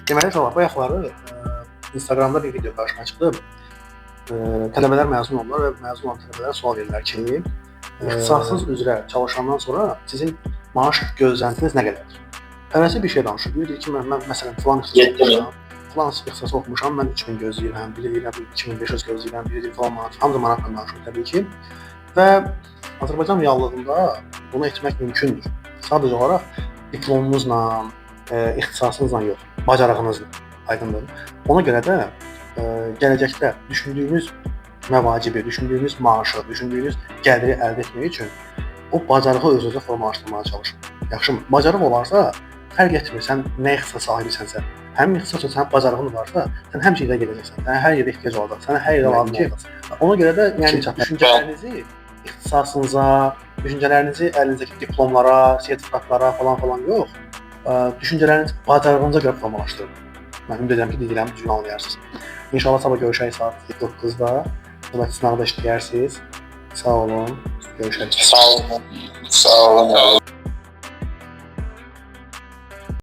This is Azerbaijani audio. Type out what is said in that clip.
Deməli, uşaqlar, bayaqları Instagramda bir video qarşıma çıxdı. Tələbələr məzun oldular və məzun olan tələbələrə sual verirlər ki, ixtisasınız üzrə çalışandan sonra sizin maaş gözləntiniz nə qədərdir? Hərəsi bir şey danışır. Biri deyir ki, mən məsələn filan ixtisas oxumuşam, filan ixtisas oxumuşam, mən 3000 gözləyirəm, biri deyir 2500 gözləyirəm, biri deyir filan manat, hamı manatla danışır təbii ki. Və Azərbaycan reallığında bunu etmək mümkündür. Sadəcə olaraq diplomunuzla, ixtisasınızla yox, bacarığınızla, aydındır. Ona görə də gələcəkdə düşündüyünüz məvacibi, düşündüyünüz maaşı, düşündüyünüz gəliri əldə etmək üçün o bacarığı özünüzdə formalaşdırmağa çalışın. Yaxşımı? Bacarıq olarsa, fərq etmir sən nə ixtisas sahibisənsə. Həmin ixtisas üçün sənin bacarığın varsa, sən həmişə irəli gedəcəksən. Sənə hər yerdə ehtiyac olacaq. Sənə hər yerdə lazım olacaq. Ona görə də yəni düşüncələrinizi ixtisasınıza, düşüncələrinizi əlinizdəki diplomlara, sertifikatlara falan falan yox, düşüncələrinizi bacarığınıza görə formalaşdırın. Mən ümid edirəm ki, dediklərimi düzgün anlayarsınız. İnşallah sabah görüşərik saat 9-da. Növbəti sınaqda işləyərsiniz. Sağ olun. Görüşərik. Sağ olun. Sağ olun.